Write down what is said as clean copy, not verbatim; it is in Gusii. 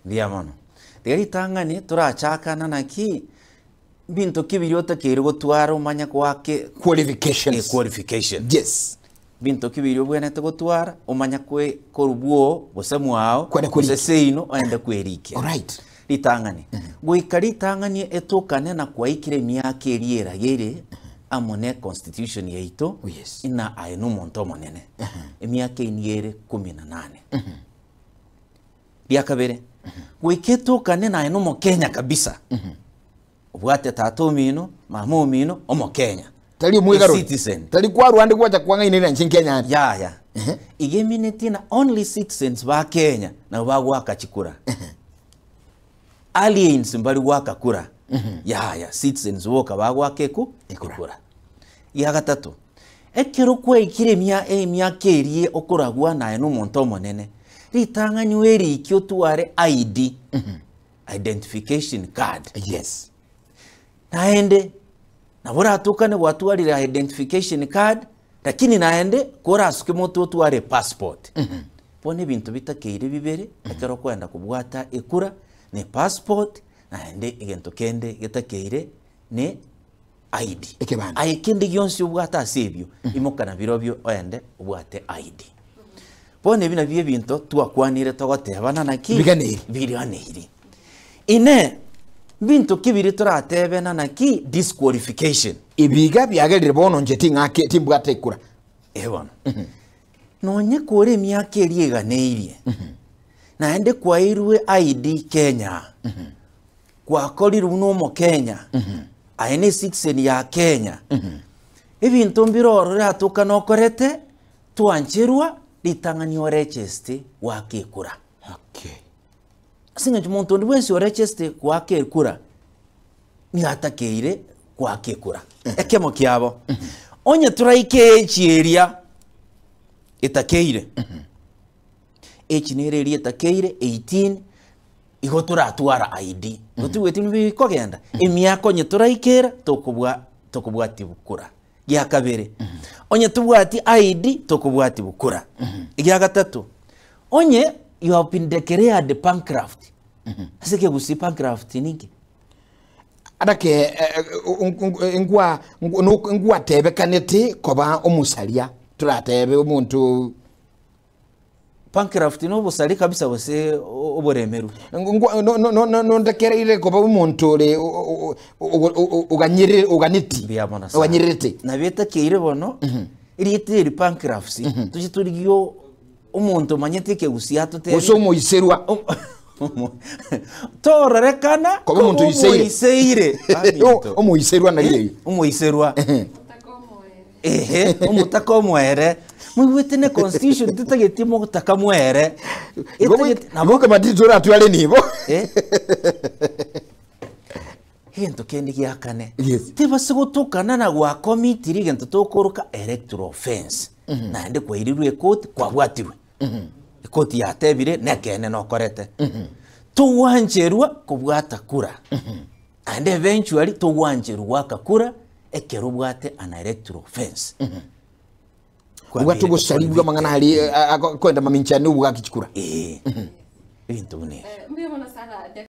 Mbuya mono. Tiga ritang'ani torachakana naki, mbinto ki biria otakeire gotwara omanye goaka Qualifications. qualification. Yes. Binto ki biria obwenerete gotwara omanye kwe korwa bwoo gose mwao Kwenda gose kwerikia. seino oende kwerikia. Alright. Ritang'ani, goika ritang'ani etokane na kwaikire emiaka eria eragere amo ne constitution yaito Oh, yes. ng'a aye nomonto omonene. Emiaka eyio nigo ere kumi na nane. Ria kabere, goika etokane naye nomokenya kabisa. Obwate tata omino, mama omino, omokenya. Tari omwegarori. A citizen. Tari kwarwa ande gwacha kwang'aineria inche Nkenya ande. Yaya. Iga emineti na only citizens ba Kenya nabo bagoaka chikura. Aliens mbari goaka kura. Yaya, citizens boka bagoaka eku ekura. Ya gatato, ekero kwaikire emia emiaka eria okoragwa naye na omonto omonene, ritang'ani oerike otware ID. Identification card. Yes. Naende, nabo oratokane gwatwarire identification card, lakini naende korasuke motwe otware passport. Bono ebinto bitakeire bibere, ekero okoenda kobwata ekura, ne passport, naende egento kende getakeire ne ID. Ekebande. Aye kende gionsi obwate ase ebio, imoka nabirobio oende obwate ID. Bono ebi nabio ebinto twakwanire togotebana naki? Biganeiri. Biganeiri. Inee, mbinto ki biria toratebena naki disqualification? Ebi iga biagerire bono inche ting'ake timbwate ekura. Eh bono. Nonye kore emiaka eria eganeirie, naende kwairwe ID Kenya, gwakorirwe buna omokenya, aye ne citizen ya Kenya, ebinto mbire ororo atoka nokorete, Twancherwa ritang'ani orecheste goaka ekura. Okay. Ase eng'encho monto onde bwensi orecheste goaka ekura, nigo atakeire goaka ekura. Ekemo kiabo. Onye toraike echi eria etakeire, echi nere eria etakeire 18, igo toratwara ID. Gotibweti bikogenda, emiaka onye toraikera tokobwa tokobwati kura. Gia kabere, onye tobwati ID tokobwati bokura. Egia gatato, onye you have been declared bankrupt, ase ekegusii bankrupt ninki? Adake nkwa nkwatebekanete koba omosaria toratebe omonto. Bankrupt nobosari kabisa gose oboremeru? Nondekereire koba omonto ore oganyere oganeti Mbuya mono sana. oganyererete. Nabo etakeire bono, erieta eri bankruptcy, toche torigie omonto omanyete ekegusii atotebie. Gose omoiserwa. Tororekana Koba omonto oiseire. omoiseire. Aminto. Omoiserwa nari erio. Omoiserwa. Ehe, omotaka omoere. Moigwete ne constitution tetageti omotaka mwere. Etageti nabo Igo kemati toratware nibo. Eh? Egento kende gia kane. Yes. Tebase gotokana na gwakomitiri egento tokoroka electoral offense. Naende kwairirwe ekoti kwabwatirwe. Ekoti yatebire nekeene nokorete. Togwancherwa kobwata kura. Naende eventually togwancherwa goaka kura ekero obwate an electoral offense. Obwate obosari bwa amang'ana aria akoenda mamincha ne obwaki chikura. Ee, ebinto buna ebio. Mbuya mono sana.